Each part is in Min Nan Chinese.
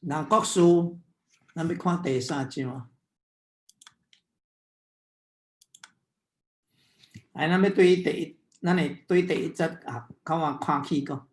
雅各書，咱欲看第三章啊。來，咱欲對第一，咱會對第一節啊，較晚看起講。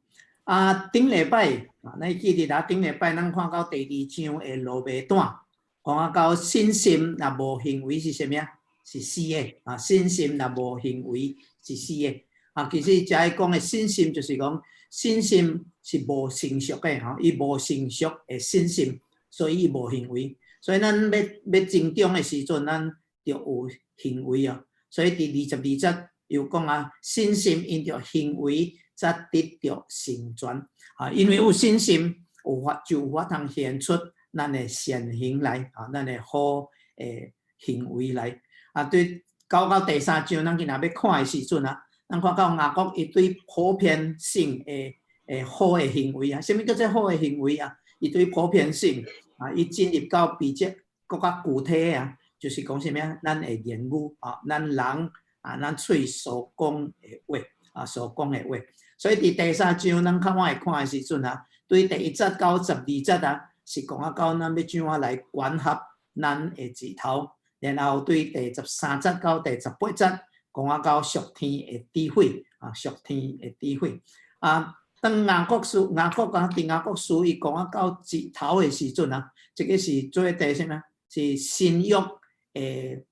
啊，頂禮拜啊，咱記得啊，頂禮拜咱看到第二章的落尾段，講啊到信心若無行為是啥物啊？是死的啊！信心若無行為是死的啊！其實遮講的信心就是講信心是無成熟的吼，伊無成熟的信心，所以伊無行為。所以咱欲欲成長的時陣，咱著有行為哦。所以佇22節又講啊，信心因著行為才得著成全啊，因為有信心，有法就有法通顯出咱的善行來啊，咱的好的行為來。啊，對，到到第三章，咱今仔欲看的時陣啊，咱看到雅各伊對普遍性的的好的行為啊，啥物叫做好的行為啊？伊對普遍性啊，伊進入到比較閣較具體啊，就是講啥物啊？咱的言語啊，咱人啊，咱喙所講的話啊，所講的話。所以佇第三章，咱較晚會看的時陣啊，對第一節到12節啊，是講啊到咱欲怎啊來管轄咱的舌頭。然後對第13節到第18節，講啊到屬天的智慧啊，屬天的智慧啊。當雅各書雅各啊，佇雅各書伊講啊到舌頭的時陣啊，這個是做佇啥物？是新約的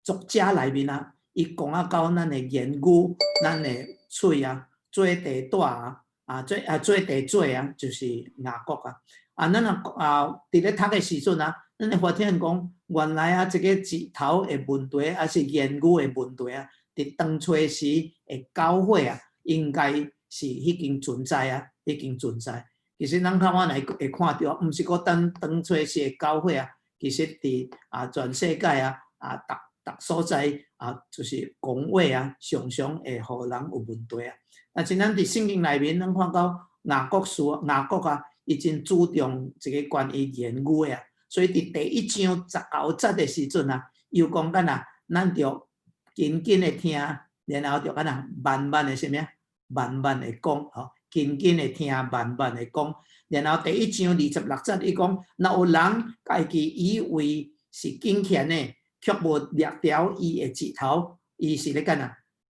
作者內面啊，伊講啊到咱的言語、咱的喙啊，做第大啊，啊做啊做第做啊，就是雅各啊。啊，咱若啊佇咧讀的時陣啊，咱會發現講，原來啊，這個舌頭的問題，抑是言語的問題啊，佇當初時的教會啊，應該是已經存在啊，已經存在。其實咱較晚來會看著，毋是閣等當初時的教會啊，其實佇啊全世界啊啊逐逐所在啊，就是講話啊，常常會予人有問題啊。但是咱佇聖經內面，咱看到雅各書雅各啊，伊真注重這個關於言語的啊。所以佇第一章19節的時陣啊，又講緊啊，咱著緊緊的聽，然後著按怎慢慢的啥物啊？慢慢的講，吼，緊緊的聽，慢慢的講。然後第一章26節，伊講，若有人家己以為是敬虔的，卻無掠牢伊的舌頭，伊是咧按怎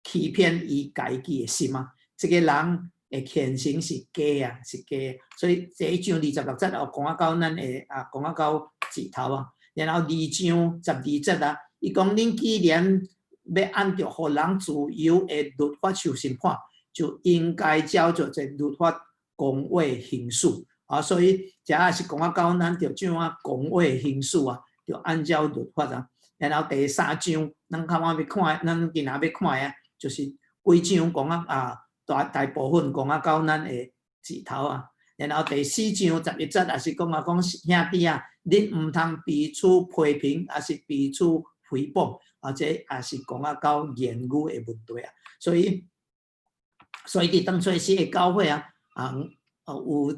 欺騙伊家己的心啊？這個人的虔誠是假啊，是假。所以第一章26節哦，講啊到咱的啊，講啊到舌頭啊。然後二章12節啊，伊講恁既然欲按著予人自由的律法受審判，就應該照著這律法講話行事啊。所以這也是講啊到咱著怎啊講話行事啊，就按照律法啊。然後第三章，咱較晚欲看，咱今仔欲看的，就是規章講啊啊。大大部分講啊到咱的舌頭啊，然後第四章11節也是講啊講兄弟啊，恁毋通彼此批評，抑是彼此誹謗，或者也是講啊到言語的問題啊。所以，所以佇當初時的教會啊，啊有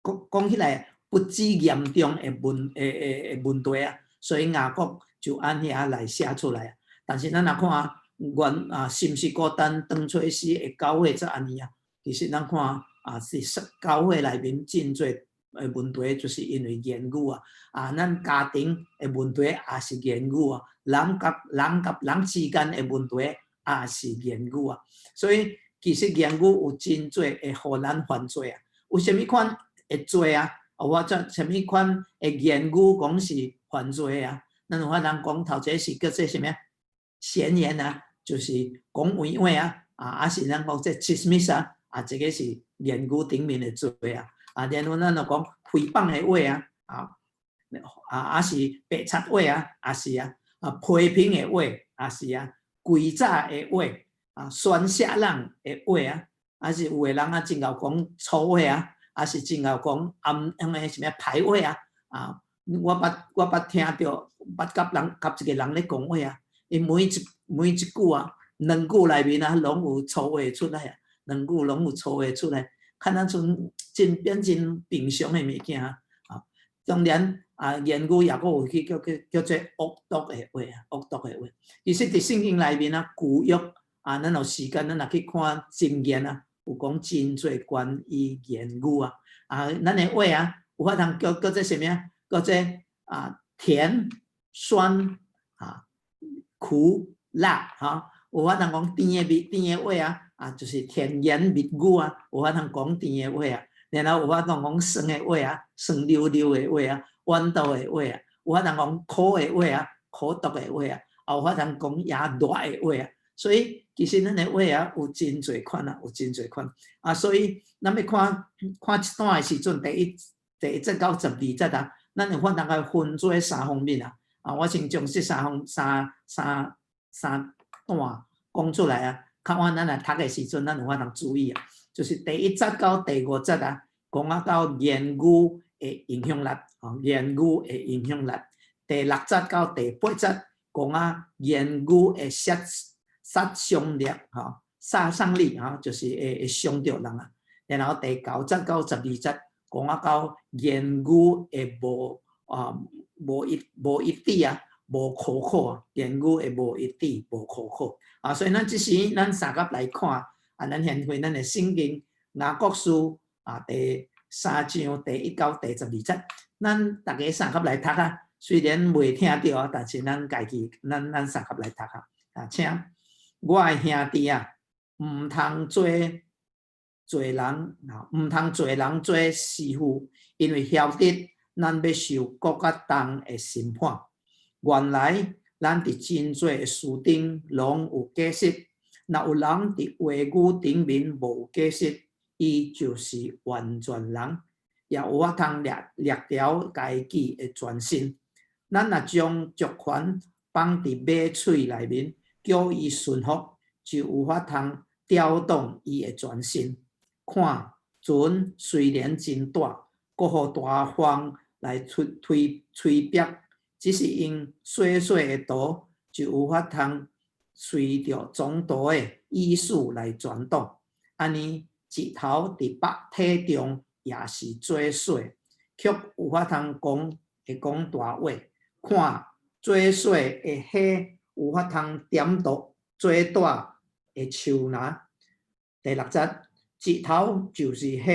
講講起來不止嚴重的問的的的問題啊，所以雅各就按遐來寫出來。但是咱若看啊，原啊，是毋是孤單當初時的教會才按呢啊？其實咱看啊，是教會內面真濟的問題，就是因為言語啊。啊，咱家庭的問題也是言語啊，人佮人佮人之間的問題也是言語啊。所以其實言語有真濟會予咱犯罪啊。有啥物款的罪啊？或者啥物款的言語講是犯罪啊？咱有法通講頭一個是叫做啥物啊？閒言啊。就是講閒話啊，啊，抑是咱講這 chismis 啊，啊，這個是言語頂面的罪啊，啊，然後咱就講誹謗的話啊，啊，啊，抑是白賊話啊，也是啊，啊，批評的話，也是啊，詭詐的話，啊，宣泄人的話啊，抑是有的人啊，真𠢕講粗話啊，抑是真𠢕講暗那個啥物歹話啊，啊，我捌聽著，捌佮人佮一個人咧講話啊。伊每一句啊，兩句內面啊，攏有粗話出來啊，兩句攏有粗話出來，看咱像真變真平常的物件啊。當然啊，言語也閣有去叫叫叫做惡毒的話啊，惡毒的話。其實佇聖經內面啊，舊約啊，咱有時間咱若去看箴言啊，有講真濟關於言語啊，啊，咱的話啊，有法通叫叫做啥物啊？叫做啊甜、酸啊、苦、辣吼。有法通講甜的味、甜的話啊，啊就是甜言蜜語啊，有法通講甜的話啊。然後有法通講酸的話啊，酸溜溜的話啊，彎道的話啊，有法通講苦的話啊，苦毒的話啊，也有法通講也熱的話啊。所以其實咱的話啊有真濟款啊，有真濟款啊。所以咱欲看看這段的時陣，第一節到12節啊，咱有法通來分做三方面啊。啊，我先將這三方三三三段講出來啊，較晚咱來讀的時陣，咱有法通注意啊。就是第一節到第五節啊，講啊到言語的影響力，哦，言語的影響力。第六節到第八節講啊言語的殺殺傷力，吼，殺傷力，吼，就是會傷著人啊。然後第九節到12節講啊到言語的無啊無一無一致啊，無可靠啊，言語的無一致，無可靠啊。所以咱這時咱相佮來看啊，咱現會咱的聖經雅各書啊第三章第一到第12節，咱逐家相佮來讀啊。雖然未聽著啊，但是咱家己咱咱相佮來讀啊。啊，請我的兄弟啊，毋通做罪人啊，毋通做人做師傅，因為曉得咱欲受閣較重的審判。原來咱佇真濟的事頂攏有過失，若有人佇話語頂面無過失，伊就是完全人，也有法通掠掠調家己的全身。咱若將竹環綁佇馬喙內面，叫伊順服，就有法通調動伊的全身。看船雖然真大，閣予大風來吹推催逼，只是用細細的舵，就有法通隨著總舵的意思來轉動。按呢，舌頭佇百體中也是最細，卻有法通講會講大話。看最細的火有法通點著最大的樹林。第六節，舌頭就是火，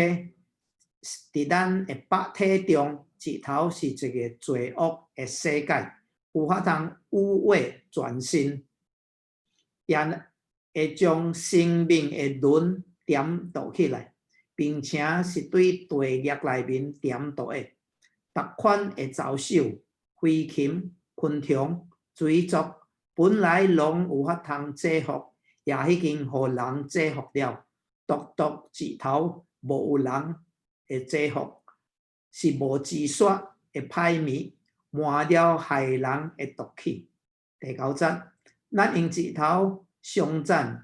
佇咱的百體中，舌頭是一個罪惡的世界，有法通污穢全身，也會將生命的輪顛倒起來，並且是對地獄內面顛倒的。逐款的走獸、飛禽、昆蟲、水族，本來攏有法通制服，也已經予人制服了。獨獨舌頭無有人會制服，是無止煞的歹物，滿了害人的毒氣。第九節，咱用舌頭頌讚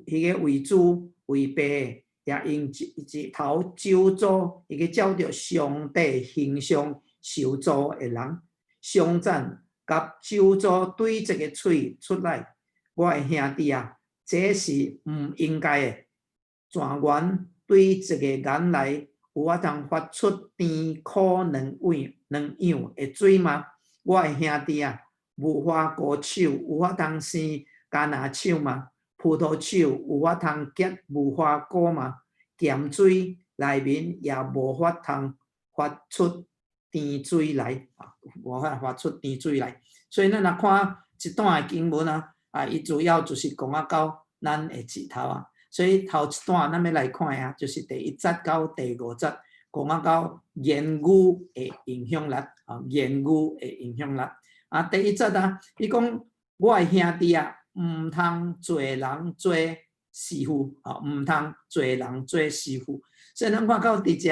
彼個為主為爸的，也用舌舌頭咒詛彼個照著上帝形象受造的人，頌讚佮咒詛對一个喙出來。我的兄弟啊，這是毋應該的。泉源對一个眼內有法通發出甜苦兩味兩樣的水嗎？我的兄弟啊，無花果樹有法通生橄欖樹嗎？葡萄樹有法通結無花果嗎？鹹水內面也無法通發出甜水來，啊，無法發出甜水來。所以咱若看這段的經文啊，啊，伊主要就是講啊到咱的舌頭啊。所以頭一段咱欲來看啊，就是第一節到第五節，講啊到言語的影響力啊，言語的影響力。啊，第一節啊，伊講我的兄弟啊，毋通做人做師傅啊，毋通做人做師傅。所以咱看到佇遮，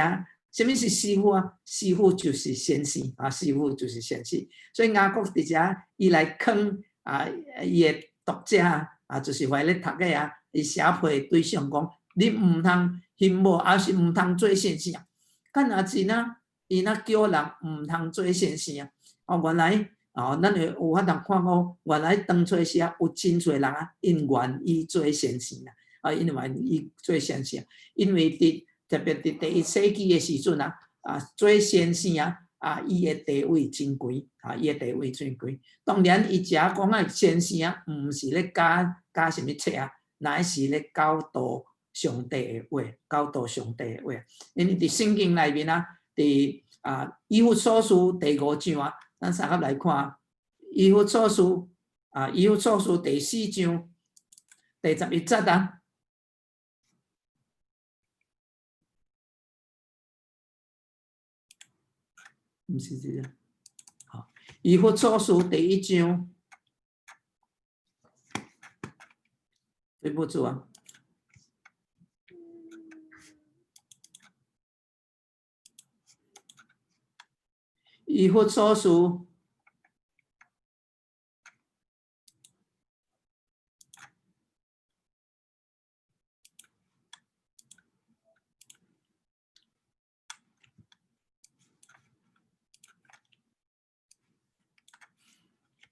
啥物是師傅啊？師傅就是先生啊，師傅就是先生。所以雅各佇遮，伊來勸啊，伊的讀者啊，就是懷咧讀的啊。伊寫批對象講，你毋通羨慕，抑是毋通做先生啊？敢若是呢？伊若叫人毋通做先生啊？哦，原來哦，咱會有法通看講，原來當初時啊，有真濟人啊，𪜶願意做先生啊，啊，𪜶願意做先生，因為佇特別佇第一世紀的時陣啊，啊，做先生啊，啊，伊的地位真懸，啊，伊的地位真懸。當然，伊遮講的先生啊，毋是咧教教啥物冊啊。乃是咧教導上帝的話，教導上帝的話。因為佇聖經內面啊，佇啊啊，以弗所書第五章啊，咱相佮來看以弗所書啊，以弗所書第四章第十一節啊。毋是這個，好，以弗所書第一章，對不住啊。以弗所書，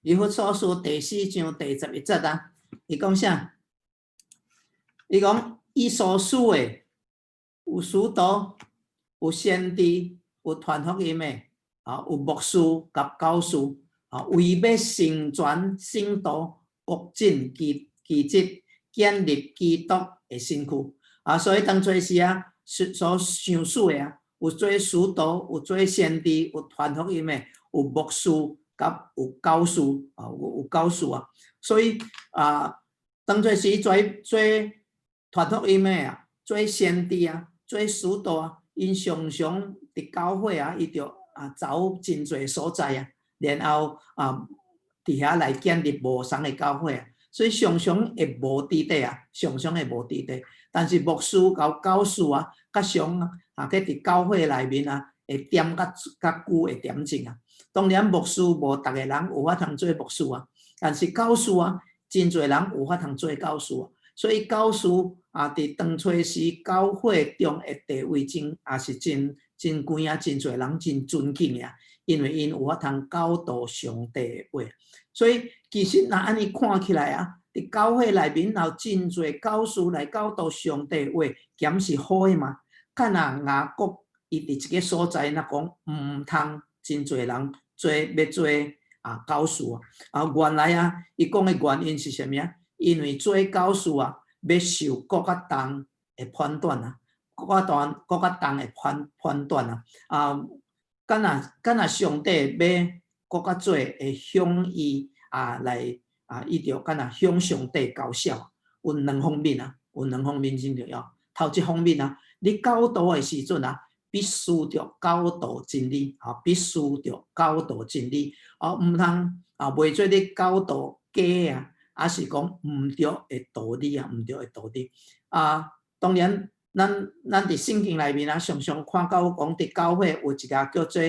以弗所書第四章第十一節啊，伊講啥？伊講伊所賜的有使徒，有先知，有傳福音的，啊，有牧師佮教師，啊，為欲成全聖徒，各盡其其職，建立基督的身軀。啊，所以當初時啊，所賞賜的啊，有做使徒，有做先知，有傳福音的，有牧師佮有教師，啊，有教師啊。所以啊，當初時做做傳福音的啊，做先知啊，做使徒啊，𪜶常常佇教會啊，伊就啊走真濟所在啊，然後啊佇遐來建立無仝的教會啊，所以常常會無佇底啊，常常會無佇底。但是牧師佮教師啊，較常啊，去佇教會內面啊，會踮較較久會點鐘啊。當然牧師無逐個人有法通做牧師啊，但是教師啊，真濟人有法通做教師啊。所以教師啊，佇當初時教會中的地位真也是真真懸啊，真濟人真尊敬啊，因為𪜶有法通教導上帝的話。所以其實若按呢看起來啊，佇教會內面有真濟教師來教導上帝的話，敢是好的嗎？敢若雅各伊佇一个所在，若講毋通真濟人做欲做啊教師啊，啊原來啊，伊講的原因是啥物啊？因為做教師啊，欲受閣較重的判斷啊，閣較重、閣較重的判判斷啊，啊，敢若敢若上帝欲閣較做會向伊啊來啊，伊就敢若向上帝交痟，有兩方面啊，有兩方面真重要。頭一方面啊，你教導的時陣啊，必須著教導真理，啊，必須著教導真理，啊，毋通啊，袂做咧教導假啊。抑是講毋對的道理啊，毋對的道理啊。當然，咱咱佇聖經內面啊，常常看到講佇教會有一个叫做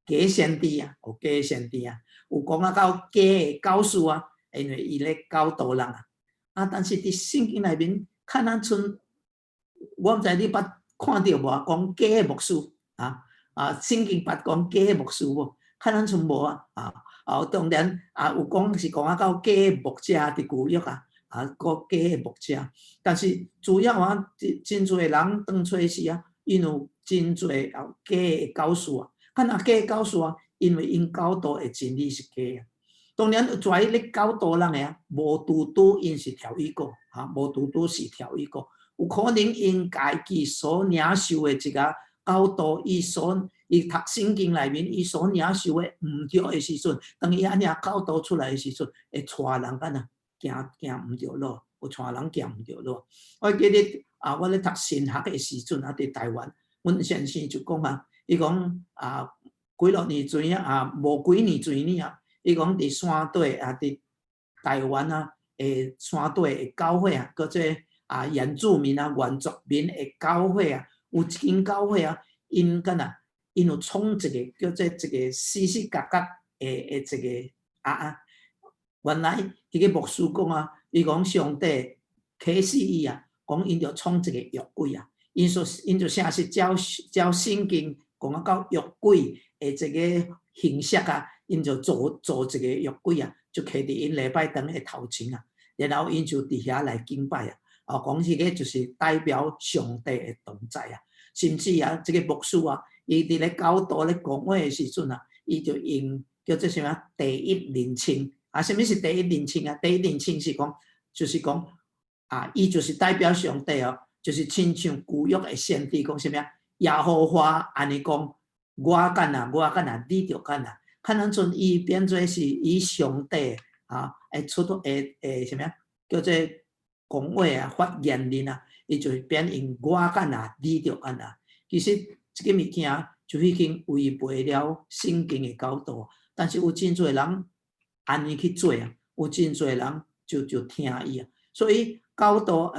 假先知啊，有假先知啊，有講啊到假的教師啊，因為伊咧教導人啊。啊，但是佇聖經內面，較咱賰，我毋知你捌看著無啊？講假的牧師啊啊，聖經捌講假的牧師無？較咱賰無啊啊。哦，當然啊，有講是講啊到假牧者佇舊約啊，啊，閣假牧者，但是主要啊，真真濟人當初時啊，𪜶有真濟啊假的教師啊，敢若假教師啊，因為𪜶教導的真理是假的。當然有跩咧教導人的啊，無拄拄𪜶是調語過，啊，無拄拄是調語過，有可能𪜶家己所領受的一个教導，伊所伊讀聖經內面，伊所領受的毋對的時陣，當伊按呢教導出來的時陣，會帶人按呢行行毋對路，有帶人行毋對路。我記得啊，我咧讀神學的時陣啊，佇台灣，阮先生就講啊，伊講啊，幾落年前啊，無幾年前呢啊，伊講佇山底啊，佇台灣啊，的山底的教會啊，叫做啊原住民啊，原住民的教會啊，有一間教會啊，𪜶敢若𪜶有創一个叫做一个死死角角的的一个啊啊，原來彼个牧師講啊，伊講上帝啟示伊啊，講𪜶著創一个約櫃啊，𪜶說𪜶就誠實照照聖經講啊到約櫃的這个形式啊，𪜶就做做一个約櫃啊，就徛佇𪜶禮拜堂的頭前啊，然後𪜶就佇遐來敬拜啊，啊，講彼个就是代表上帝的同在啊，甚至啊，這个牧師啊，伊佇咧教導咧講話的時陣啊，伊就用叫做啥物第一人稱啊？啥物是第一人稱啊？第一人稱是講，就是講啊，伊就是代表上帝哦，就是親像舊約的先知講啥物啊？耶和華按呢講，我按怎，我按怎，你著按怎，看咱陣伊變做是以上帝啊，會出會會啥物啊？叫做講話啊，發言人啊，伊就變用我按怎，你著按怎。其實這個物件就已經違背了聖經的教導，但是有真濟人按呢去做啊，有真濟人就聽伊啊，所以教導，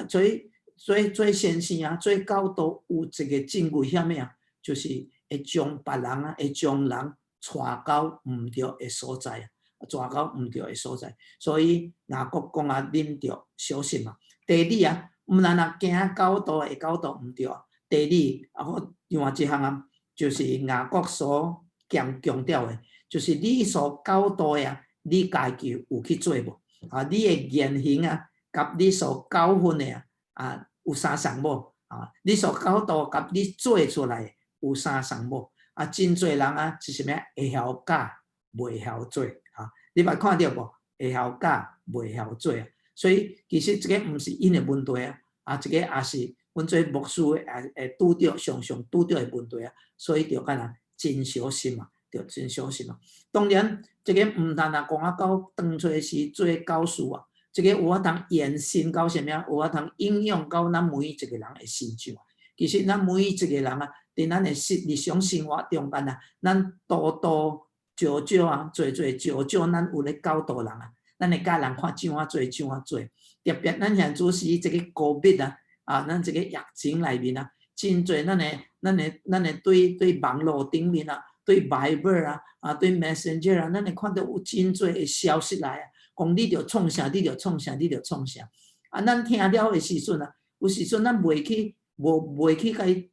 所以做先生啊，做教導有一個真危險的啊，就是會將別人啊，會將人帶到毋對的所在啊，帶到毋對的所在。所以雅各講啊，恁著小心啊。第二啊，毋但若驚教導會教導毋對啊。第二啊，我另外一項啊，就是雅各所強強調的，就是你所教導的啊，你家己有去做無？啊，你的言行啊，佮你所教訓的啊，啊有相仝無？啊，你所教導佮你做出來有相仝無？啊，真濟人啊是啥物？會曉教，袂曉做啊！你捌看著無？會曉教，袂曉做啊！所以其實這个毋是𪜶的問題啊，啊，這個也是阮做牧師的也會拄著常常拄著的問題啊，所以著按怎真小心啊，著真小心啊。當然，這个毋但啊講啊到當初時做教師啊，這個有法通延伸到啥物啊？有法通應用到咱每一個人的身上。其實咱每一個人啊，佇咱的日常生活中間啊，咱多多少少啊，濟濟少少，咱有咧教導人啊，咱會教人看怎樣做，怎樣做。特別咱現主時這個 COVID 啊，啊，咱這個疫情內面啊，真濟咱的對網路頂面啊，對 Viber 啊，啊，對 Messenger 啊，咱會看著有真濟的消息來啊，講你著創啥，你著創啥，你著創啥。啊，咱聽了的時陣啊，有時陣咱袂去，無袂去共伊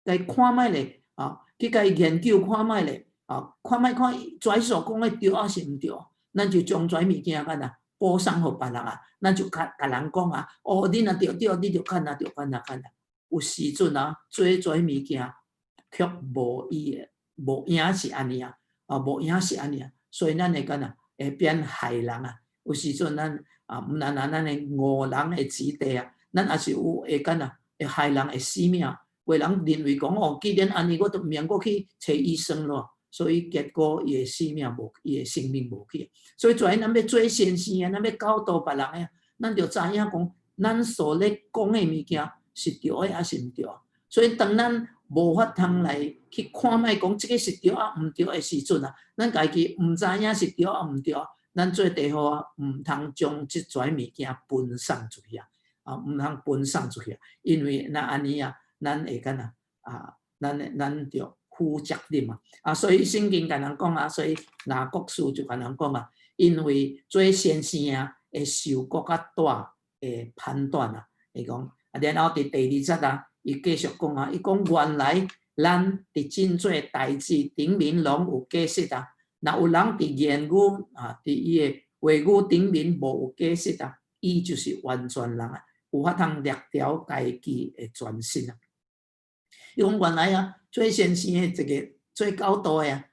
共伊看覓咧，啊，去共伊研究看覓咧，啊，看覓看伊所講的對抑是毋對，咱就將這物件按怎播送予別人啊，咱就共共人講啊，哦，你若著對，你著按怎著按怎按怎。有時陣啊，做這物件卻無伊的，無影是按呢啊，啊，無影是按呢啊，所以咱會按怎會變害人啊。有時陣咱啊，毋但咱的誤人的子弟啊，咱也是有會按怎會害人的性命。有的人認為講哦，既然按呢，我就毋免閣去揣醫生咯。所以結果伊的性命無，伊的生命無去。所以跩咱欲做先生啊，咱欲教導別人的，咱著知影講，咱所咧講的物件是對的抑是毋對。所以當咱無法通來去看覓講這个是對抑毋對的時陣啊，咱家己毋知影是對抑毋對，咱做地好啊，毋通將這跩物件分送出去啊，啊，毋通分送出去，因為若按呢啊，咱會按怎啊，咱著負責任啊，啊，所以聖經共人講啊，所以雅各書就共人講啊，因為做先生啊，會受閣較大的判斷啊，伊講，啊，然後佇第二節啊，伊繼續講啊，伊講原來咱佇真濟代誌頂面攏有過失啊，若有人佇言語啊，佇伊的話語頂面無有過失啊，伊就是完全人啊，有法通掠調家己的全身啊。伊講原來啊，做先生的一個做教導的啊，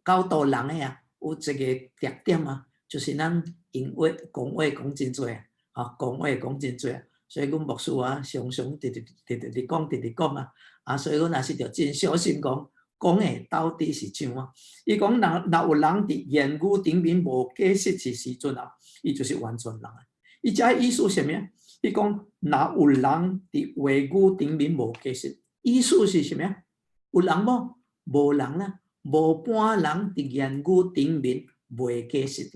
教導人的啊，有一個特點啊，就是咱用話講話講真濟啊，啊，講話講真濟啊，所以阮牧師啊，常常直直直直直講，直直講啊，啊，所以阮也是著真小心講，講的到底是怎啊？伊講若若有人佇言語頂面無過失的時陣啊，伊就是完全人啊。伊這意思啥物？伊講若有人佇話語頂面無過失，意思是啥物？有人無？無人啦，無半人佇言語頂面袂過失。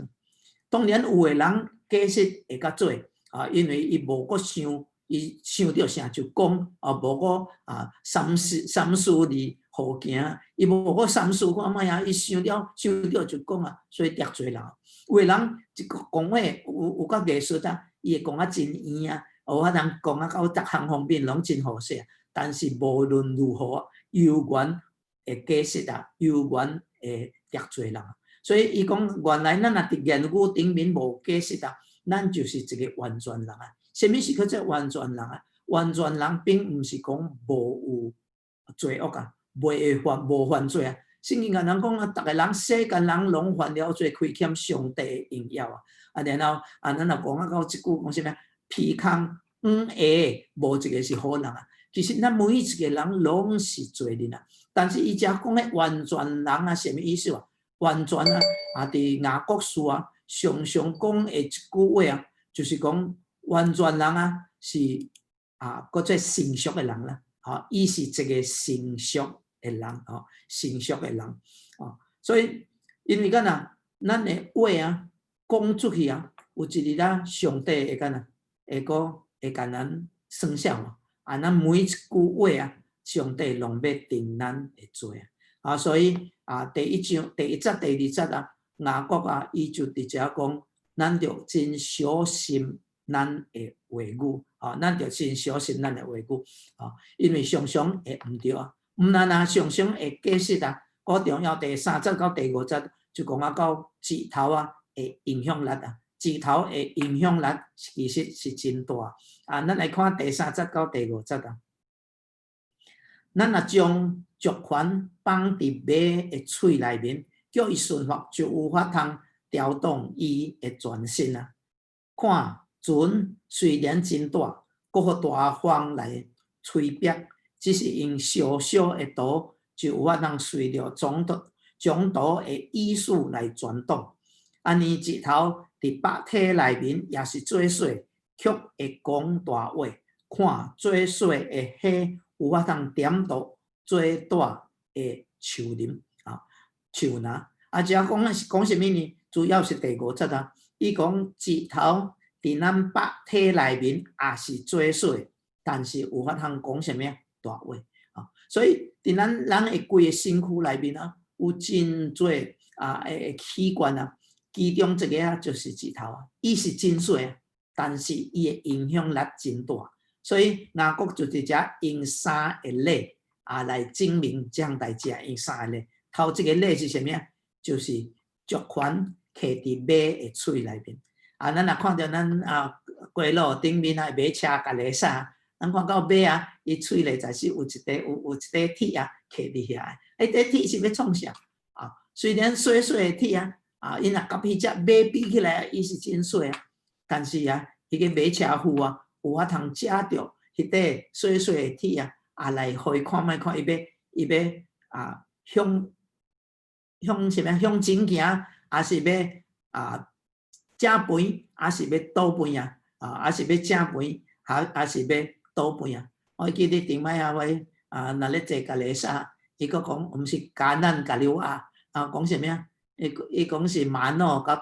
當然有的人過失會較濟啊，因為伊無閣想，伊想著啥就講啊，無閣啊三思三思而後行，伊無閣三思看覓啊，伊想了想著就講啊，所以得罪人。有的人一個講話有較藝術啊，伊會講啊真圓啊，有法通講啊到逐項方面攏真好勢。但是無論如何，猶原會過失啊，猶原會得罪人。所以伊講，原來咱若佇言語頂面無過失啊，咱就是一個完全人啊。啥物是叫做完全人啊？完全人並毋是講無有罪惡啊，袂會犯無犯罪啊。聖經共人講啊，逐个人世間人攏犯了罪，虧欠上帝的榮耀啊。啊，然後啊，咱若講啊到這句講啥物？鼻空黃下無一個是好人啊。其實咱每一個人攏是罪人啊。但是伊遮講的完全人啊，啥物意思啊？完全啊，啊，佇雅各書啊，常常講的一句話啊，就是講完全人啊，是啊，閣做成熟的人啦。吼，伊是一個成熟的人，吼，成熟的人，哦，所以因為敢若咱的話啊，講出去啊，有一日啊，上帝會敢若會閣會共咱算賬嘛。啊，咱每一句話啊，上帝攏欲定咱的罪啊。啊，所以啊，第一章第一節、第二節啊，雅各啊，伊就佇遮講，咱著真小心咱的話語，啊，咱著真小心咱的話語，啊，因為常常會毋對啊，毋但啊，常常會過失啊。閣重要第三節到第五節就講啊，到舌頭啊的影響力啊，舌頭的影響力其實是真大。啊，咱來看第三節到第五節啊。咱若將石環綁佇馬的喙內面，叫伊順服，就有法通調動伊的全身啊。看船雖然真大，閣予大風來催逼，只是用小小的舵，就有法通隨著總督的意思來轉動。按呢舌頭佇肉體內面也是做細，卻會講大話。看做細的火有法通點著做大的樹林啊，樹林。啊，遮講的是講啥物呢？主要是第五節啊。伊講舌頭佇咱肉體內面也是做細，但是有法通講啥物啊？大話啊。所以佇咱人的規个身軀內面啊，有真濟啊的器官啊，其中一個啊就是舌頭啊，伊是真細啊，但是伊的影響力真大。所以雅各就佇遮用三個例啊來證明這項代誌啊，用三個例。頭一個例是啥物啊？就是石環徛佇馬的喙內面。啊，咱若看著咱啊街路頂面啊馬車共咧駛，咱看到馬啊，伊喙內就是有一塊鐵啊，徛佇遐。彼塊鐵是欲創啥？啊，雖然細細的鐵啊，啊，伊若佮彼隻馬比起來，伊是真細啊。但是啊，彼個馬車夫啊，有法通藉著彼塊細細的鐵啊，啊來予伊看覓看伊欲啊向啥物向前行，抑是欲啊正肥，抑是欲倒肥啊？啊，抑是欲正肥，抑是欲倒肥啊？我記得頂擺啊，我啊，若咧坐共咧駛，伊閣講毋是橄欖共牛仔，啊，講啥物啊？伊講是馬諾佮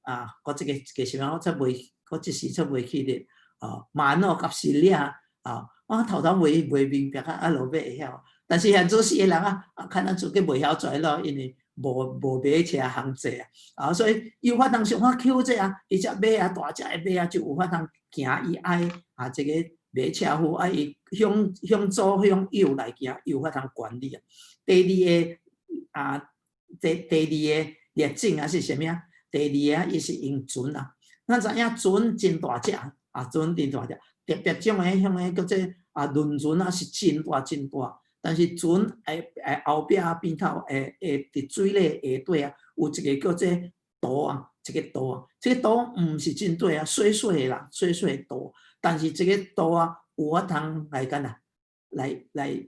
啊，閣這個個啥物我才袂，我一時才袂記得。哦，馬諾佮是掠啊，我頭頭袂明白啊，啊落尾會曉。但是現做事的人啊，啊，可能自己袂曉跩咯，因為無馬車通坐啊，啊，所以有法通想法抾這啊，彼隻馬啊，大隻的馬啊，就有法通行伊愛啊，這個馬車夫愛伊向左向右來行，有法通管理啊。第二个啊，第二个例證啊是啥物啊？第二个伊是用船啊，咱知影船真大隻啊，船真大隻，特別種的向個叫做啊輪船啊是真大真大。但是船的後壁邊頭會佇水咧下底啊，有一個叫做舵啊，一個舵啊，這個舵毋是真大啊，細細的啦，細細的舵。但是這個舵啊，有法通來干啊，來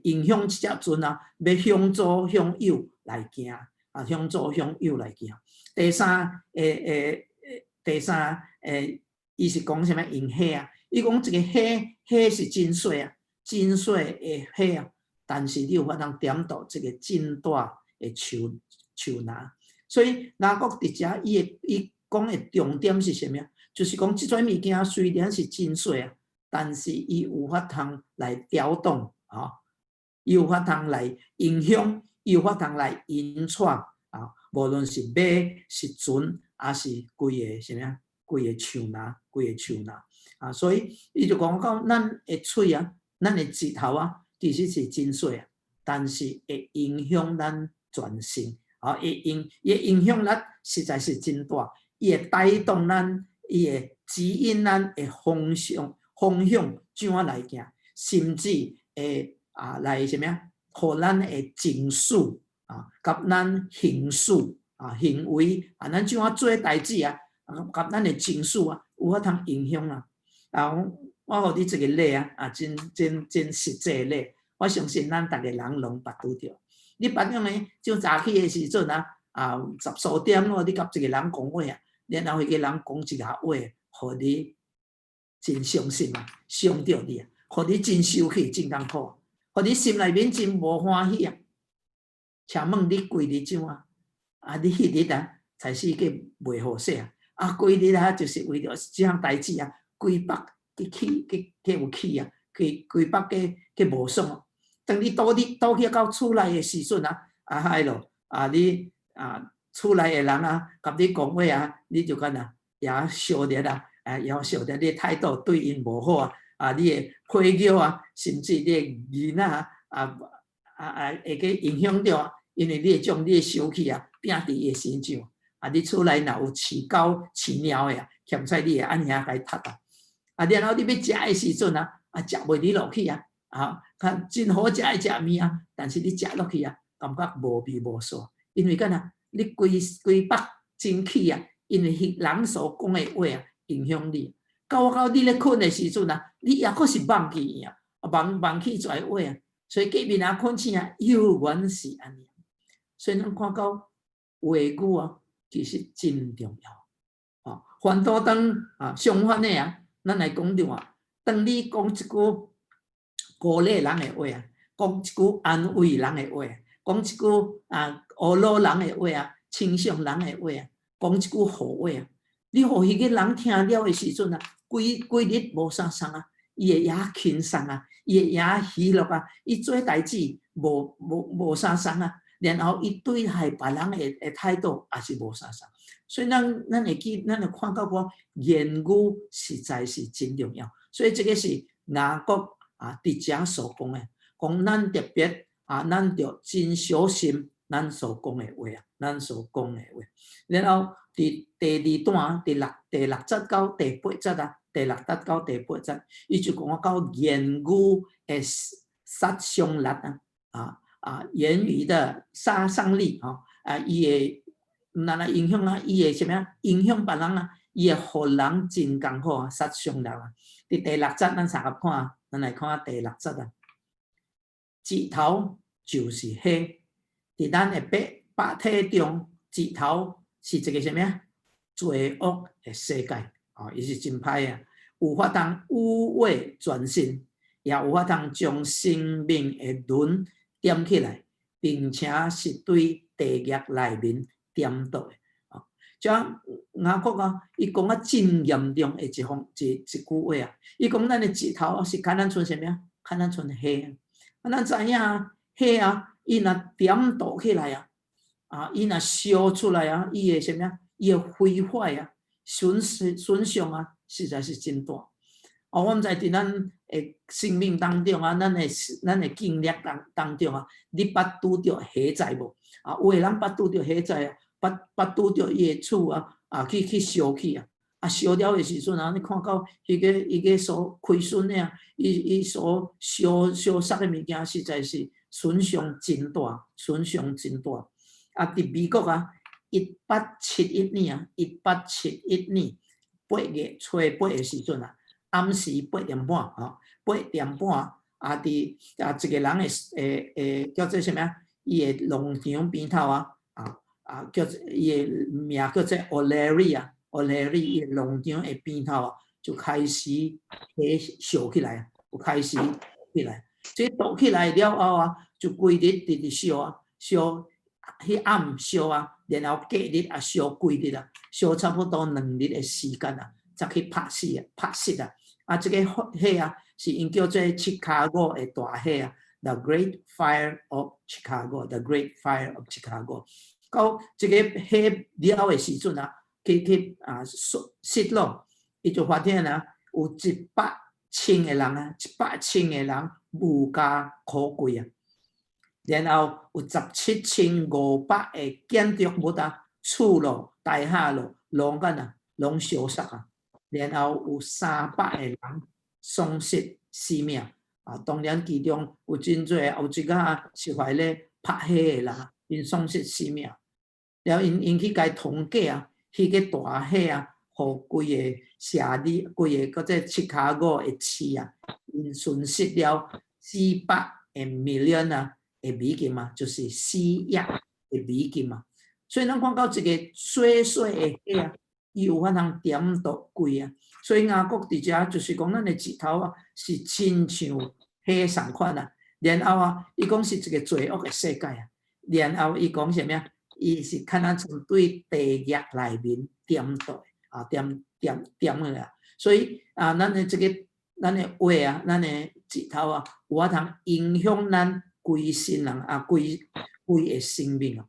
影響這隻船啊，欲向左向右來行啊，向左向右來行。第三個，伊是講啥物用火啊？伊講這個火，火是真細啊，真細的火啊。但是你有法通點著這個真大的樹林，所以雅各佇遮伊講的重點是啥物啊？就是講這種物件雖然是真細啊，但是伊有法通來調動，吼，伊有法通來影響，伊有法通來引帶啊，無論是馬是船，抑是規个啥物啊，規個樹林，規個樹林啊，所以伊就講講咱的喙啊，咱的舌頭啊，其實是真細啊，但是會影響咱全身，啊，會影響力實在是真大，伊會帶動咱，伊會指引咱的方向怎樣來行，甚至會啊來啥物啊，予咱的情緒啊，佮咱行事啊行為啊，咱怎樣做代誌啊，佮咱的情緒啊，有法通影響啊。啊，我予你這個例啊，啊，真真真實際的例，我相信咱逐个人攏捌拄著。你捌樣呢？就早起的時陣啊，啊，十數點咯，你佮一個人講話啊，然後彼個人講一個話，予你真傷心啊，傷著你啊，予你真生氣、真艱苦，予你心內面真無歡喜啊。請問你規日怎啊？啊，你彼日啊，才是閣袂好勢啊！啊，規日啊，就是為著這項代誌啊，規腹去氣去去有氣啊，規規腹去去無爽。當你倒你倒去到厝內的時陣啊，啊彼囉啊你啊厝內的人啊，共你講話啊，你就敢若也燒熱啊，啊也燒熱，你的態度對𪜶無好啊，啊你的火藥啊，甚至你的囡仔啊，啊啊啊會去影響著啊，因為你會將你的生氣啊，摒佇伊的身上。啊，你厝內若有飼狗、飼貓的啊，嫌菜你會按遐共伊踢啊。啊，然後你欲食的時陣啊，啊食袂入落去啊，啊，較真好食的食物啊，但是你食落去啊，感覺無味無素，因為敢若你規規腹真氣啊，因為彼人所講的話啊，影響你。到到你咧睏的時陣啊，你抑閣是夢去伊啊，夢夢去跩話啊，所以隔暝仔睏醒啊，猶原是按呢。所以咱看到話語啊，其實真重要。啊，反倒當啊相反的啊，咱來講著啊，當你講一句鼓勵人的話啊，講一句安慰人的話，講一句啊呵咾人的話啊，欣賞人的話啊，講一句好話啊，你予彼個人聽了的時陣啊，規規日無相仝啊，伊會也輕鬆啊，伊會也喜樂啊，伊做代誌無無無相仝啊，然後伊對待別人的態度也是無相仝，所以咱咱會記，咱會看到講言語實在是真重要，所以這個是雅各啊佇遮所講的，講咱特別啊，咱著真小心咱所講的話啊，咱所講的話。然後佇第二段第六第六節到第八節啊，第六節到第八節，伊就講到言語的殺傷力啊，啊啊言語的殺傷力吼，啊伊會毋但來影響啊，伊會啥物啊？影響別人啊，伊會予人真艱苦啊，殺傷力啊。佇第六節，咱相共看，咱來看第六節啊。舌頭就是火，佇咱的百體中，舌頭是一個啥物啊？罪惡的世界，哦，伊是真歹啊！有法通污穢全身，也有法通將生命的輪點起來，並且是對地獄內面顛倒的。哦，這雅各啊，伊講啊真嚴重的一方一一句話啊，伊講咱的舌頭是敢若像啥物啊？敢若像火啊！啊，咱知影啊，火啊，伊若點著起來啊，啊，伊若燒出來啊，伊會啥物啊？伊會毀壞啊，損失損傷啊，實在是真大。哦，我毋知佇咱的生命當中啊，咱的咱的經歷當當中啊，你捌拄著火災無？啊，有的人捌拄著火災啊，捌捌拄著伊的厝啊，啊去去燒去啊，啊燒了的時陣啊，你看到彼個彼個所虧損的啊，伊伊所燒燒殺的物件，實在是損傷真大，損傷真大。啊，佇美國啊，一八七一年啊，一八七一年八月初八的時陣啊，暗時八點半吼，八點半啊，佇啊一個人的誒誒叫做啥物啊？伊的農場邊頭啊，啊啊叫做伊的名叫做 O'Leary 啊，O'Leary 伊的農場的邊頭啊，就開始火燒起來，就開始起來。這著起來了後啊，就規日直直燒啊，燒彼暗燒啊，然後隔日也燒規日啊，燒差不多兩日的時間啊，才去拍死啊，拍熄啊。啊，這個火啊，是𪜶叫做芝加哥的大火啊，The Great Fire of Chicago，The Great Fire of Chicago。到這個火了的時陣啊，去去啊熄咯，伊就發現啊，有一百千個人啊，一百千個人無家可歸啊。然後有十七千五百個建築物啊、厝咯、大廈咯，攏干啊，攏燒殺啊。然後有三百個人喪失性命啊！當然其中有真濟有一個是懷咧拍火的人，𪜶喪失性命。了𪜶𪜶去共統計啊，彼個大火啊，予規个社里，規个閣這芝加哥的市啊，𪜶損失了400個 million 啊的美金啊，就是4億的美金啊。所以咱看到一個細細的火啊，伊有法通點著規啊。所以雅各佇遮就是講，咱的舌頭啊，是親像火仝款啊。然後啊，伊講是一個罪惡的世界啊。然後伊講啥物啊？伊是敢若像對地獄內面點著啊，點點點的啊。所以啊，咱的這個咱的話啊，咱的舌頭啊，有法通影響咱規身人啊，規規个生命啊。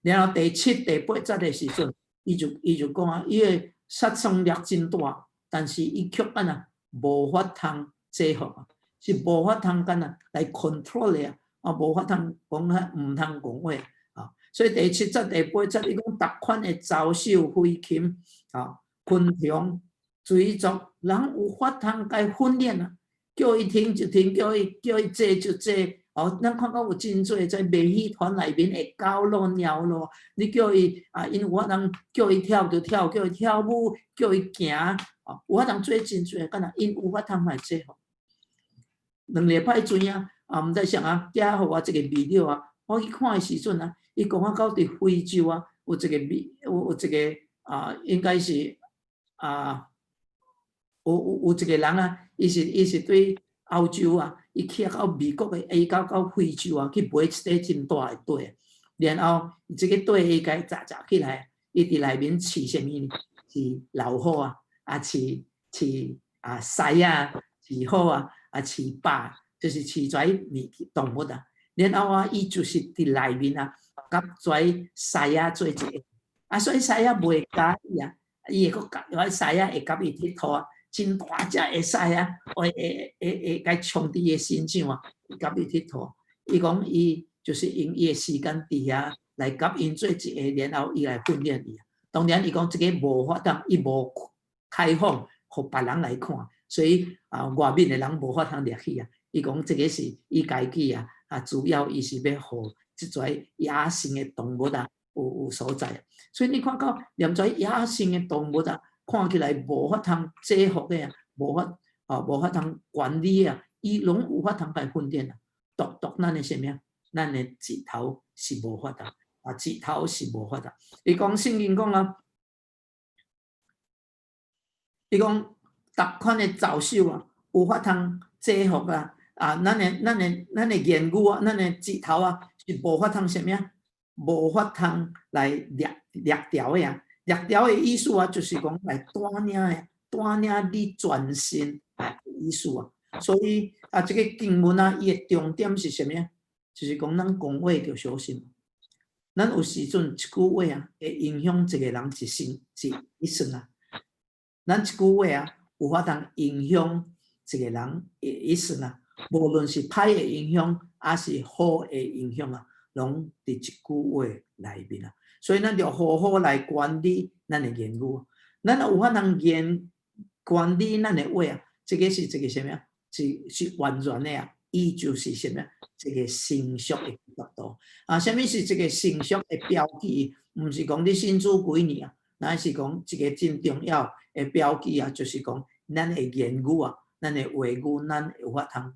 然後第七、第八節的時陣，伊就講啊，伊的殺傷力真大，但是伊卻按怎無法通制服啊，是無法通按怎來 control 的啊，啊無法通講啊，毋通講話啊。所以第七節、第八節，伊講逐款的走獸、飛禽啊、昆蟲、水族，人有法通共訓練啊，叫伊停就停，叫伊坐就坐。哦，咱看到有真濟在馬戲團內面的狗咯、貓咯，你叫伊啊，𪜶有法通叫伊跳就跳，叫伊跳舞，叫伊行，哦，有法通做真濟，敢若𪜶有法通來制服。2禮拜前啊，啊，毋知誰啊，寄予我這個 video 啊，我去看的時陣啊，伊講啊到佇非洲啊，有一個美，有有一個啊，應該是啊，有一個人啊，伊是對歐洲啊，伊去到美國的，伊到非洲啊，去買一塊真大的塊，然後這個塊伊共紮紮起來，伊佇內面飼啥物呢？飼老虎啊，啊飼飼啊獅仔，飼虎啊，啊飼豹，就是飼這物動物啊。然後啊，伊就是佇內面啊，佮這獅仔做一個，啊所以獅仔袂咬伊啊，伊會閣佮，獅仔會佮伊佚佗啊。真大隻的獅仔，會會會會共衝佇伊的身上啊，佮伊佚佗。伊講伊就是用伊的時間佇遐來佮𪜶做一個，然後伊來訓練伊。當然，伊講這個無法通，伊無開放予別人來看，所以啊，外面的人無法通入去啊。伊講這個是伊家己啊，啊，主要伊是欲予這跩野生的動物啊，有所在。所以你看到連跩野生的動物啊，看起來無法通制服的啊，無法通管理啊，伊攏有法通共訓練啊。獨獨咱的啥物啊？咱的舌頭是無法通啊，舌頭是無法通。伊講聖經講啊，伊講逐款的走獸啊，有法通制服啊，啊，咱的言語啊，咱的舌頭啊，是無法通啥物啊？無法通來掠掠牢的啊！掠牢的意思啊，就是講來帶領的，帶領你全身的意思啊。所以啊，這個經文啊，伊的重點是啥物啊？就是講咱講話著小心。咱有時陣一句話啊，會影響一個人一生一生啊。咱一句話啊，有法通影響一個人的一生啊。無論是歹的影響，抑是好的影響啊，攏佇一句話內面啊。所以咱著好好來管理咱的言語。咱若有法通言管理咱的話啊，這個是一個啥物啊？是完全的啊！伊就是啥物啊？一個成熟的基督徒啊！啥物是這個成熟的標記？毋是講你信主幾年啊，乃是講一個真重要的標記啊，就是講咱的言語啊，咱的話語，咱有法通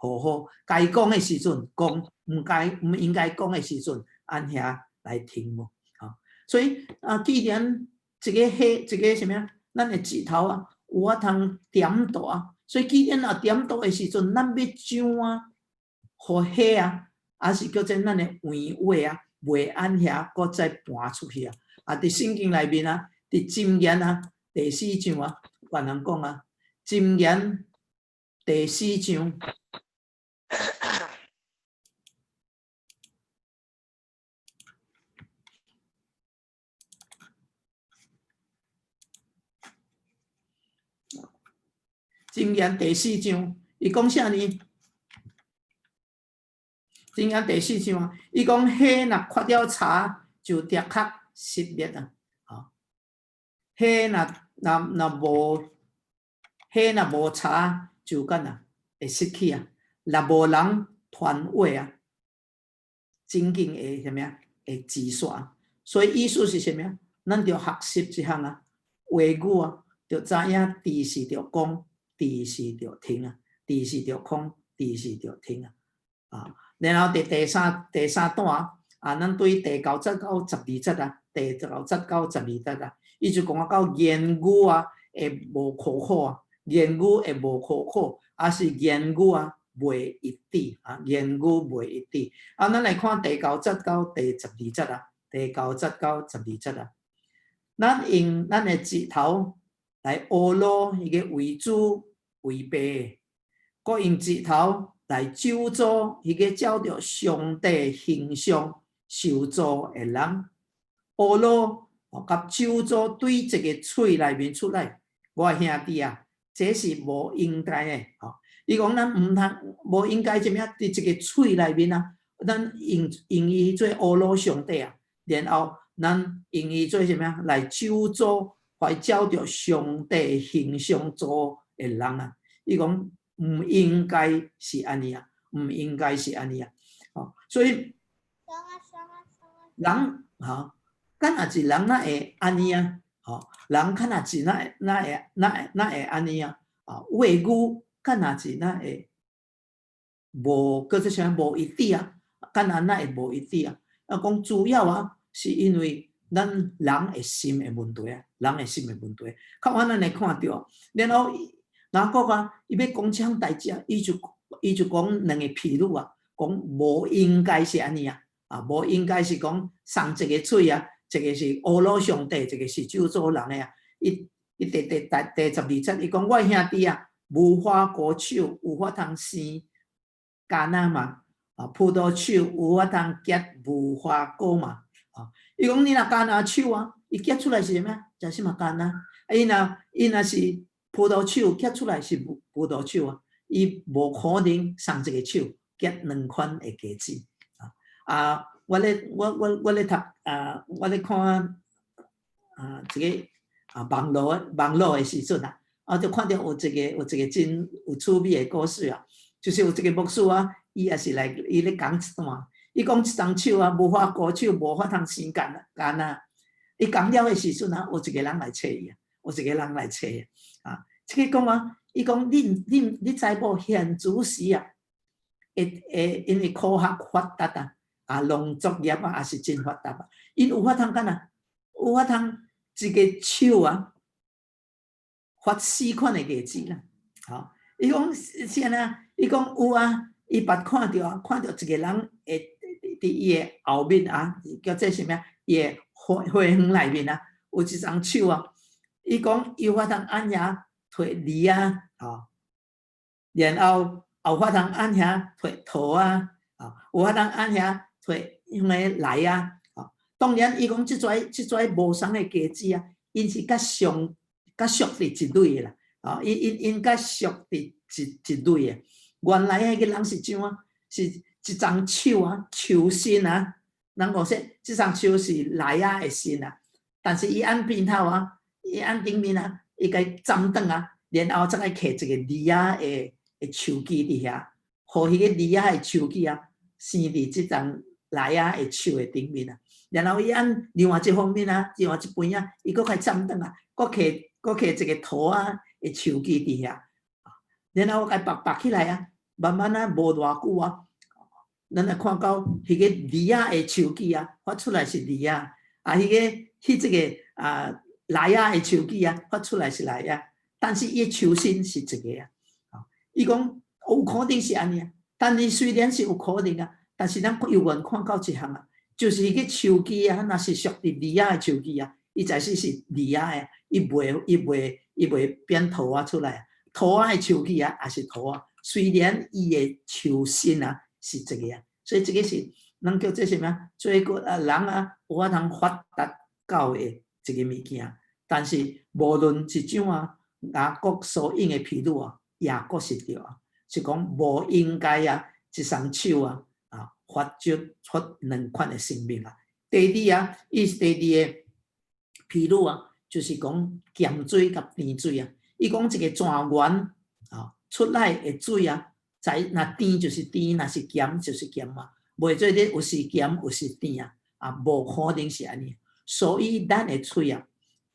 好好該講的時陣講，毋該毋應該講的時陣，按遐來停無？啊，所以啊，既然這個火，這個啥物啊，咱的舌頭啊，有法通點毒啊。所以既然若點毒的時陣，咱欲怎啊，予火啊，抑是叫做咱的話話啊，袂按遐閣再盤出去啊。啊，佇聖經內面啊，佇箴言啊第四章啊，別人講啊，箴言第四章。箴言第四章，伊講啥呢？箴言第四章啊，伊講火若缺了柴，就立刻熄滅啊！吼，火若無柴，就敢若會失去啊！若無人傳話啊，真緊會啥物啊？會自煞。所以意思是啥物啊？咱著學習這項啊，話語啊，著知影佇時著講，佇時著停啊，佇時著講，佇時著停啊。啊，然後佇第三段啊，咱對第九節到十二節啊，第九節到十二節啊，伊就講啊到言語啊會無可靠啊，言語會無可靠，抑是言語啊袂一致啊，言語袂一致。啊，咱來看第九節到第十二節啊，第九節到十二節啊，咱用咱的舌頭來呵咾彼个為主為爸的，閣用舌頭來咒詛彼个照著上帝形象受造的人，呵咾佮咒詛對一个喙內面出來。我的兄弟啊，這是無應該的。吼，伊講咱毋通無應該啥物啊？佇一个喙內面啊，咱用伊做呵咾上帝啊，然後咱用伊做啥物啊？來咒詛，來照著上帝形象造的人啊。伊講毋應該是按呢啊，毋應該是按呢啊。吼，所以人吼，敢若是人哪會按呢啊？吼，人敢若是哪會按呢啊？啊，話語敢若是哪會無叫做啥無一致啊？敢若哪會無一致啊？啊，講主要啊，是因為咱人的心的問題啊，人的心的問題。較晚咱會看著，然後雅各啊，伊欲講這項代誌啊，伊就講兩个譬喻啊，講無應該是按呢啊，啊，無應該是講送一个喙啊，一个是呵咾上帝，一个是咒詛人的啊。伊第十二節，伊講我兄弟啊，無花果樹有法通生橄欖嗎？啊，葡萄樹有法通結無花果嗎？啊，伊講你若橄欖樹啊，伊結出來是啥物？就是嘛橄欖。啊，伊若是葡萄樹結出來是葡萄樹啊，伊無可能送一个樹結兩款的果子。啊，啊，我咧讀啊，我咧看啊，這个啊網路的時陣啊，啊，就看著有一个真有趣味的故事啊，就是有一个牧師啊，伊也是來伊咧講一段，伊講這叢樹啊，無花果樹無法通生橄欖，伊講了的時陣啊，有一个人來揣伊啊，有一个人來揣伊啊，這个講啊，伊講恁知無現主時啊，會因為科學發達啊，啊農作業啊也是真發達啊，𪜶有法通干啊？有法通一个樹啊，發四款的果子啦。吼，伊講是按怎？伊講有啊，伊捌看著啊，看著一个人會佇伊的後面啊，叫做啥物啊？伊的花園內面啊，有一叢樹啊。伊講有法通按遐提梨啊，吼，然後有法通按遐提桃啊，啊，有法通按遐提彼个梨啊，吼。當然，伊講這逝無仝的果子啊，𪜶是較上較屬佇一類的啦，啊，𪜶較屬佇一類的。原來彼个人是怎啊？是一叢樹啊，樹身啊，人講說這叢樹是梨仔的身啊，但是伊按邊頭啊，伊按頂面啊，伊共斬斷啊，然後再來摕一個梨仔的樹枝佇遐，予彼個梨仔的樹枝啊，生佇這叢梨仔的樹的頂面啊。然後伊按另外一方面啊，另外一邊啊，伊閣共斬斷啊，閣摕一個桃仔的樹枝佇遐，然後共縛縛起來啊，慢慢啊，無偌久啊，咱來看到彼个梨仔的樹枝啊，發出來是梨仔，啊，彼這個啊梨仔的樹枝啊，發出來是梨仔，但是伊的樹身是一个啊。伊講有可能是按呢啊，但是雖然是有可能啊，但是咱猶原看到一項啊，就是彼个樹枝啊，若是屬佇梨仔的樹枝啊，伊在是是梨仔的，伊袂變桃仔出來。桃仔的樹枝啊，也是桃仔。雖然伊的樹身啊是一个啊，所以這个是咱叫做啥物啊？做個啊人啊有法通發達到的一个物件，但是無論是怎啊，雅各所用的譬喻啊，也閣是對啊，是講無應該啊，一叢樹啊啊發出出兩款的生命啊。第二啊，伊是第二个譬喻啊，就是講鹹水佮甜水啊。伊講一个泉源啊出來的水啊，在若甜就是甜，若是鹹就是鹹嘛，袂做咧有時鹹有時甜啊，啊無可能是按呢。所以咱的喙啊，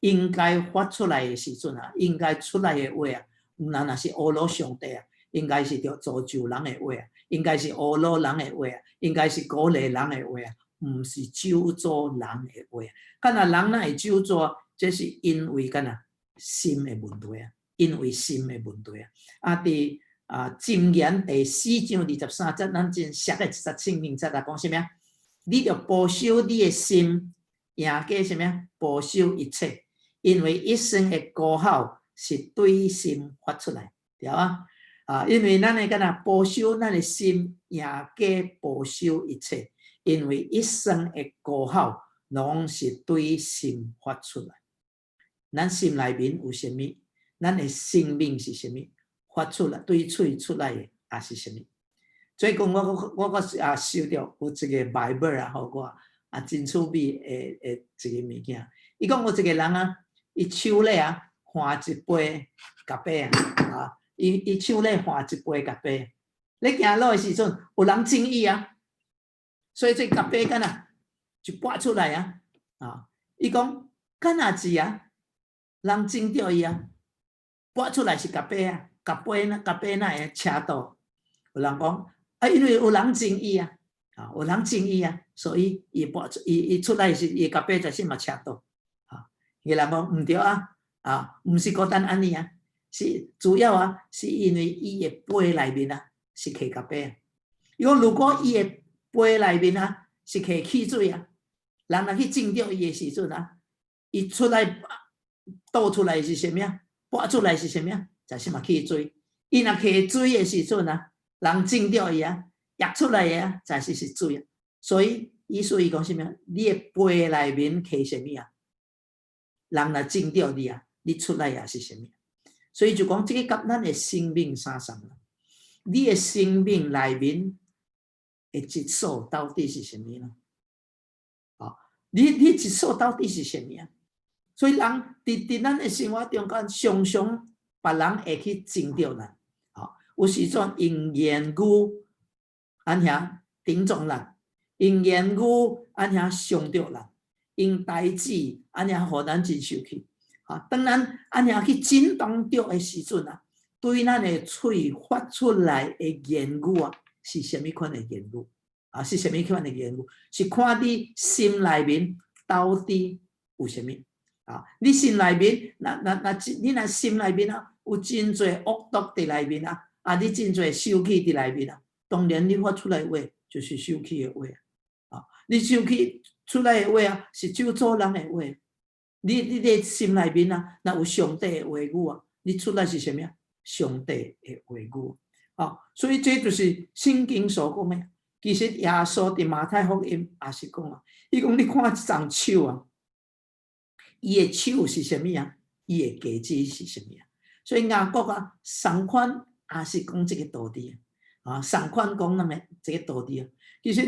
應該發出來的時陣啊，應該出來的話啊，毋但若是呵咾上帝啊，應該是著造就人的話啊，應該是呵咾人的話啊，應該是鼓勵人的話啊，毋是咒詛人的話啊。敢若人若會咒詛，這是因為敢若心的問題啊，因為心的問題啊。啊，佇啊箴言第四章二十三節，咱真熟的一節聖經節啊，講啥物啊？你著保守你的心，贏過啥物啊？保守一切，因為一生的糊口是對心發出來，對啊？啊，因為咱的敢若保守咱的心，贏過保守一切，因為一生的糊口攏是對心發出來。咱心內面有啥物？咱的生命是啥物？發出來對喙出來的也是啥物？最近我閣啊收著有一個 Bible 啊，予我啊真趣味的一個物件。伊講有一個人啊，伊手咧啊換一杯咖啡啊，啊，伊手咧換一杯咖啡，咧行路的時陣有人斟伊啊，所以這咖啡敢若就撥出來啊，啊，伊講敢若是啊，人斟著伊啊，撥出來是咖啡啊，咖啡呢咖啡哪會車倒？有人講啊，因為有人斟伊啊，啊，有人斟伊啊，所以伊撥出伊伊出來時，伊咖啡就是嘛車倒。啊，伊人講毋對啊，啊，毋是孤單按呢啊，是主要啊，是因為伊的杯內面啊是摕咖啡啊。伊講如果伊的杯內面啊是摕汽水啊，人若去斟著伊的時陣啊，伊出來倒出來是啥物啊？撥出來是啥物啊？就是嘛汽水。伊若摕水的時陣啊，人斟著伊啊，溢出來的啊，就是水啊。所以意思伊講啥物啊？你的杯內面摕啥物啊？人若斟著你啊，你出來也是啥物？所以就講這個佮咱的生命相仝啦。你的生命內面的質素到底是啥物呢？啊，你質素到底是啥物啊？所以人佇咱的生活中間，常常別人會去針著咱，啊，有時陣用言語按遐頂撞咱，用言語按遐傷著咱，用代誌按遐予咱真生氣。啊，當咱按遐去震動著的時陣啊，對咱的喙發出來的言語啊，是啥物款的言語？啊，是啥物款的言語？是看你心內面到底有啥物？啊，你心內面，若若若你若心內面啊，有真濟惡毒佇內面啊，啊，你真濟受氣佇內面啊，當然你發出來話就是受氣的話啊，你受氣出來的話啊，是咒詛人的話。你的心內面啊，若有上帝的話語啊，你出來是啥物啊？上帝的話語啊，所以這就是聖經所講的。其實耶穌佇馬太福音也是講啊，伊講你看這叢樹啊，伊的樹是啥物啊？伊的果子是啥物啊？所以雅各啊，仝款也是講這個道理啊，仝款講咱的這個道理啊。其實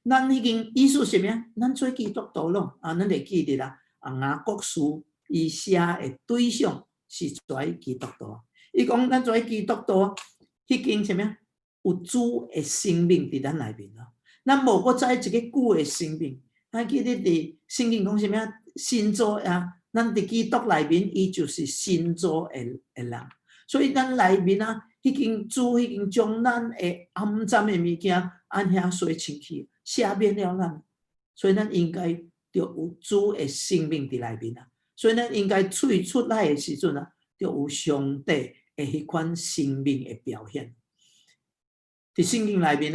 咱已經意思是啥物啊？咱做基督徒咯，啊，咱會記得啦。啊，雅各書伊寫的對象是做基督徒。伊講咱做基督徒，彼經啥物啊？有主的生命佇咱內面咯。咱無閣再一個舊的生命。咱記得佇聖經講啥物啊？新造啊，咱佇基督內面，伊就是新造的人。所以咱內面啊，彼經主彼經將咱的骯髒的物件按遐洗清氣，赦免了咱。所以咱應該著有主的生命佇內面啊。所以咱應該喙出來的時陣啊，著有上帝的彼款生命的表現。佇聖經內面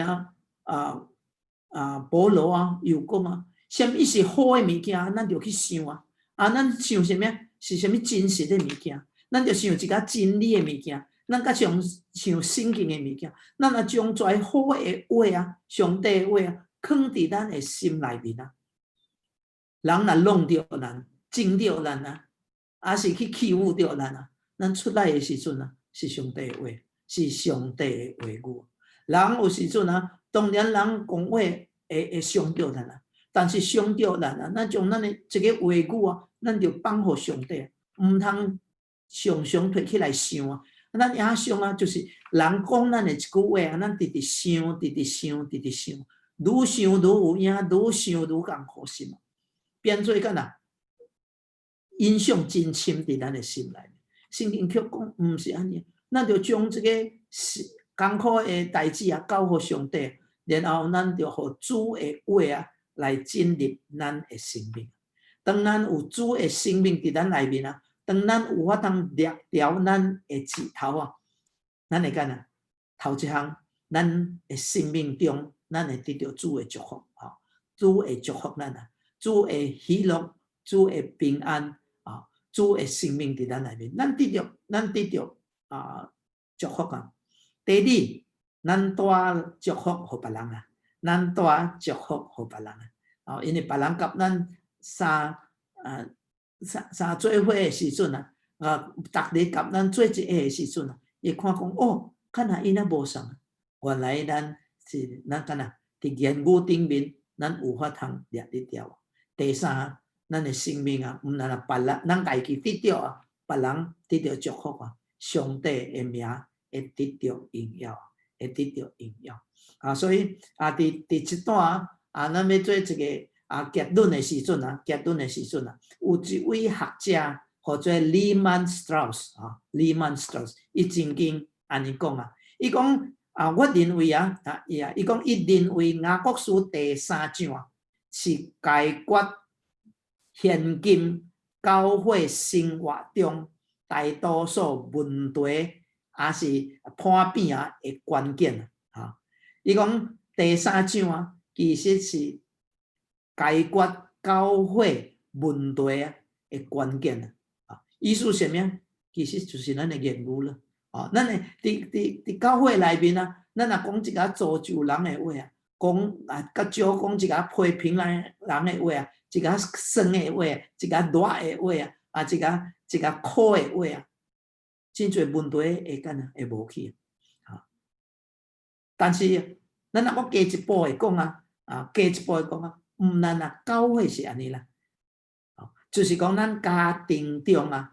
啊，保羅啊，又講啊，啥物是好的物件，咱著去想啊。啊，咱想啥物？是啥物真實的物件？咱著想一寡真理的物件，咱較想想聖經的物件。咱若將這好的話啊，上帝的話啊，囥佇咱的心內面啊，人若弄著咱，針著咱啊，抑是去欺負著咱啊，咱出來的時陣啊，是上帝的話，是上帝的話語。人有時陣啊，當然人講話會傷著咱啊，但是傷著咱啊，咱將咱的這個話語啊，咱就放予上帝，毋通常常提起來想啊。咱也想啊，就是人講咱的一句話啊，咱直直想，直直想，直直想，愈想愈有影，愈想愈艱苦心，變做敢若影響真深佇咱的心內。聖經卻講毋是按呢，咱著將這個是艱苦的代誌啊交予上帝，然後咱著予主的話啊來進入咱的生命。當咱有主的生命佇咱內面啊，當咱有法通掠牢咱的舌頭啊，咱會干怎？頭一項，咱的生命中，咱會得著主的祝福，吼，主會祝福咱啊，主的喜樂，主的平安，啊，主的生命佇咱內面，咱得著祝福啊。第二，咱帶祝福予別人啊，咱帶祝福予別人啊，哦，因為別人佮咱三做伙的時陣啊，逐日佮咱做一下的時陣啊，伊看講哦，敢若伊若無相，原來咱是咱敢若佇言語頂面，咱有法通掠得牢。第三，咱的生命啊，毋但若別人，咱家己得著啊，別人得著祝福啊，上帝的名會得著榮耀，會得著榮耀。啊，所以啊，佇這段啊，咱欲做一個結論的時陣啊，結論的時陣啊，有一位學者號做 Lehman Strauss 啊，Lehman Strauss，伊曾經按呢講啊，伊講啊，我認為啊，啊伊啊，伊講伊認為雅各書第三章啊，是解決現今教會生活中大多數問題，抑是破病啊的關鍵啊。伊講第三章啊，其實是解決教會問題啊的關鍵啊。意思啥物？其實就是咱的言語啦。啊，咱的佇教會內面啊，咱若講一寡造就人的話啊，講啊，較少講一寡批評人的話啊，一寡酸的話，一寡熱的話啊，啊，一寡苦的話啊，真濟問題會干怎會無去啊。但是咱若閣加一步會講啊，啊，加一步會講啊，毋但啊，教會是按呢啦，就是講咱家庭中啊，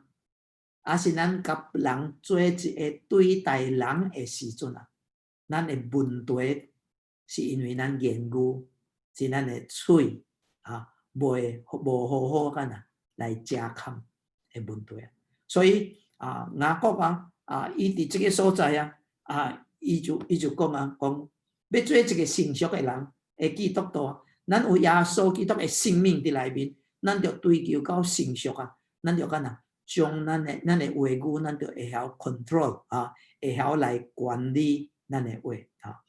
抑是咱佮人做一个對待人的時陣啊，咱的問題是因為咱言語是咱的喙啊，袂無好好干怎來遮控的問題啊。所以啊，雅各啊，啊，伊佇這个所在啊，啊，伊就講啊，講欲做一個成熟的人的基督徒，咱有耶穌基督的生命佇內面，咱著追求到成熟啊，咱著干怎將咱的話語，咱著會曉 control 啊，會曉來管理咱的話啊。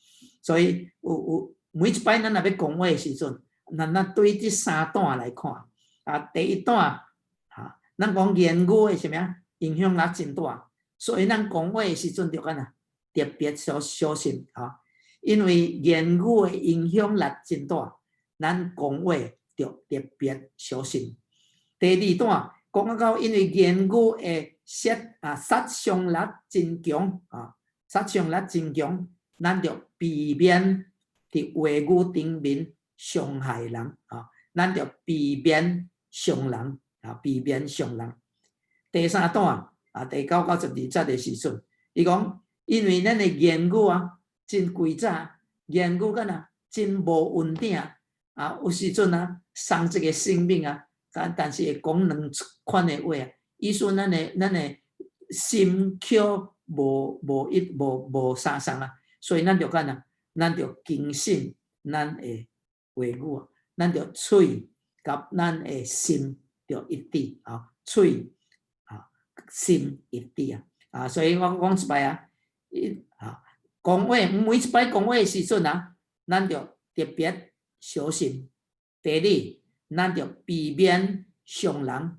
所以有每一擺咱若欲講話的時陣，咱對這三段來看啊，第一段啊，咱講言語的啥物啊，影響力真大，所以咱講話的時陣著干怎特別小心啊，因為言語的影響力真大，咱講話著特別小心。第二段講到因為言語的殺傷力真強啊，殺傷力真強，咱著避免佇話語頂面傷害人啊，咱著避免傷人啊，避免傷人。第三段啊，第9到12節的時陣，伊講，因為咱的言語啊，真詭詐，言語敢若真無穩定啊，有時陣啊，送一個生命啊，但是會講兩款的話啊，意思咱的心口無一無相仝啊，所以咱著干怎，咱著謹慎咱的話語啊，咱著喙佮咱的心著一致啊，喙啊心一致啊，啊，所以我講一擺啊，伊啊講話每一擺講話的時陣啊，咱著特別小心。第二，咱著避免傷人。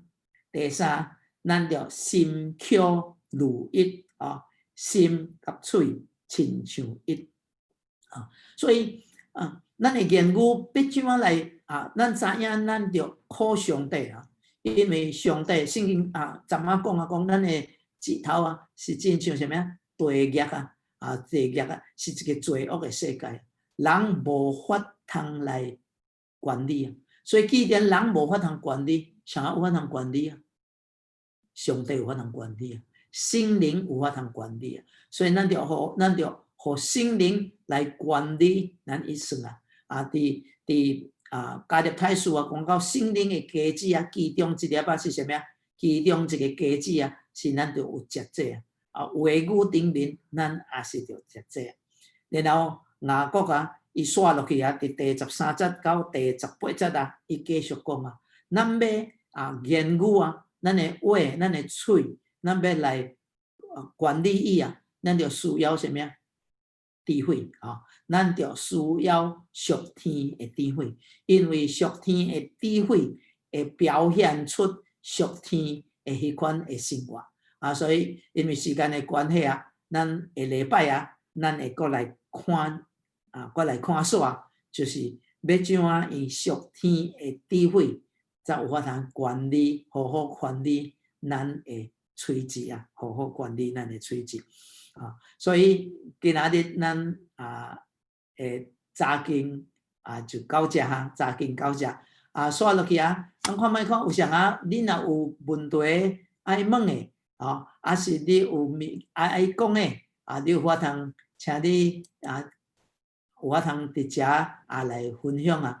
第三，咱著心口如一啊，心佮喙親像一啊。所以啊，咱的言語欲怎樣來啊？咱知影咱著靠上帝啊，因為上帝聖經啊，怎仔講啊？講咱的舌頭啊，是親像啥物啊？地獄啊，啊，地獄啊，是一個罪惡的世界，人無法通來管理啊。所以既然人無法通管理，誰有法通管理啊？上帝有法通管理啊，聖靈有法通管理啊。所以咱著予聖靈來管理咱一生啊。啊，佇加勒泰書啊，講到聖靈的果子啊，其中一粒啊是啥物啊？其中一个果子啊，是咱著有食這啊，啊話語頂面咱也是著食這啊。然後雅各啊，伊紲落去啊，佇第13節到第18節啊，伊繼續講啊，咱欲啊言語啊，咱的話，咱的喙，咱欲來管理伊啊，咱就需要啥物啊？智慧啊，咱就需要屬天的智慧，因為屬天的智慧會表現出屬天的彼款的生活啊，所以因為時間的關係啊，咱下禮拜啊，咱會閣來看啊，閣來看煞，就是欲怎樣用屬天的智慧，才有法通管理，好好管理咱的喙舌啊，好好管理咱的喙舌啊。所以今仔日咱啊，會查經啊，就到遮哈，查經到遮啊，紲落去啊，咱看覓看有啥啊？你若有問題愛問的，哦，抑是你有物愛愛講的，啊，你有法通，請你啊，有法通佇遮啊來分享啊。